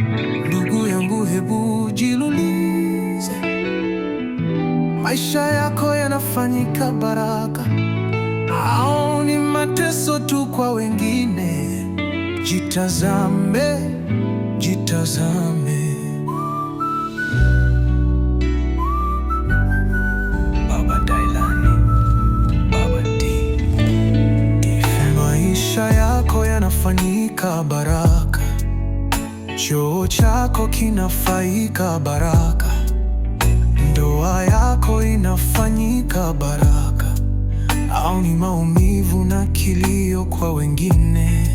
Ndugu yangu, hebu jiulize, maisha yako yanafanyika baraka au ni mateso tu kwa wengine? Jitazame, jitazame. Baba Dailani, Baba D, D. Maisha yako yanafanyika baraka, choo chako kinafanyika baraka, ndoa yako inafanyika baraka, au ni maumivu na kilio kwa wengine?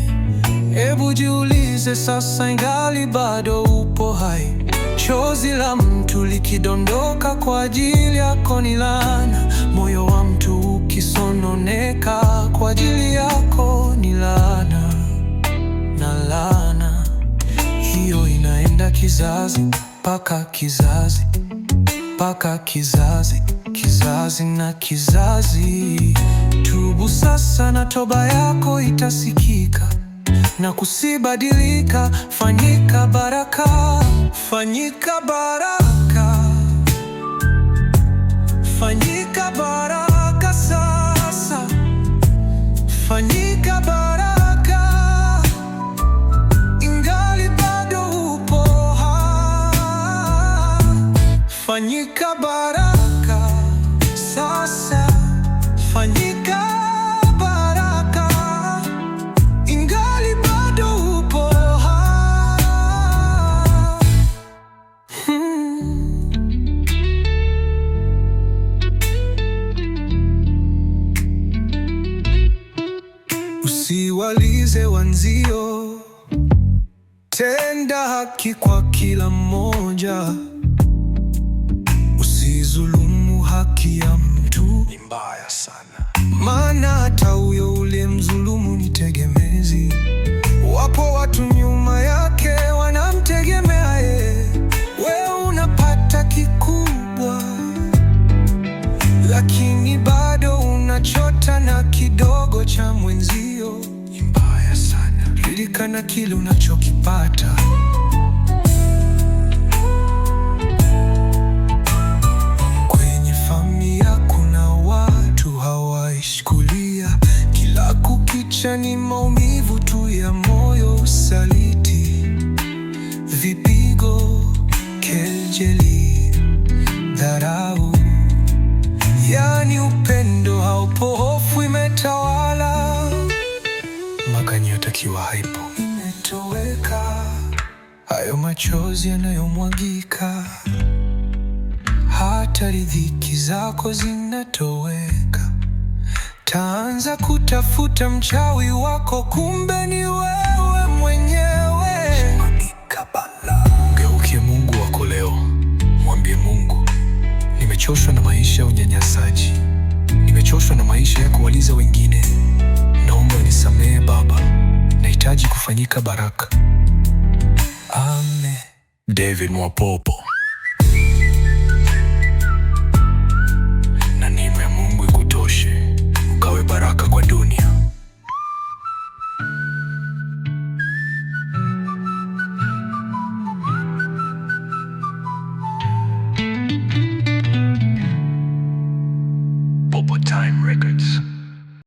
Hebu jiulize sasa, ingali bado upo hai. Chozi la mtu likidondoka kwa ajili yako ni laana. Moyo wa mtu ukisononeka kwa ajili yako ni laana, na laana hiyo inaenda kizazi mpaka kizazi mpaka kizazi, kizazi na kizazi. Tubu sasa na toba yako itasikika na kusibadilika. Fanyika baraka, fanyika baraka, fanyika baraka sasa, fanyika baraka, ingali bado upo hai. Fanyika baraka sasa, fanyika baraka, ingali bado upo hai. Hmm. Usiwalize wenzio, tenda haki kwa kila mmoja, usizulumu haki ya mtu, Ni mbaya sana. maana hata huyo uliyemdhulumu ni tegemezi. Wapo watu nyuma yake wanamtegemea yeye, wewe unapata kikubwa, lakini bado unachota na kidogo cha mwenzio. Ni mbaya sana. Ridhika na kile unachokipata. Kwenye familia kuna watu hawaishi kulia, kila kukicha ni maumivu tu ya moyo, usaliti, vipigo, kejeli, dharau, yaani upendo haupo, hofu imetawala, Makanyo takiwa haipo. Imetoweka. Hayo machozi yanayomwagika, hata riziki zako zinatoweka. Taanza kutafuta mchawi wako, kumbe ni wewe mwenyewe. Kabala. Mgeukie Mungu wako leo, mwambie Mungu, nimechoshwa na maisha ya unyanyasaji, nimechoshwa na maisha ya kuwaliza wengine. Naomba unisamehe Baba, nahitaji kufanyika baraka. Amen. David Mwapopo.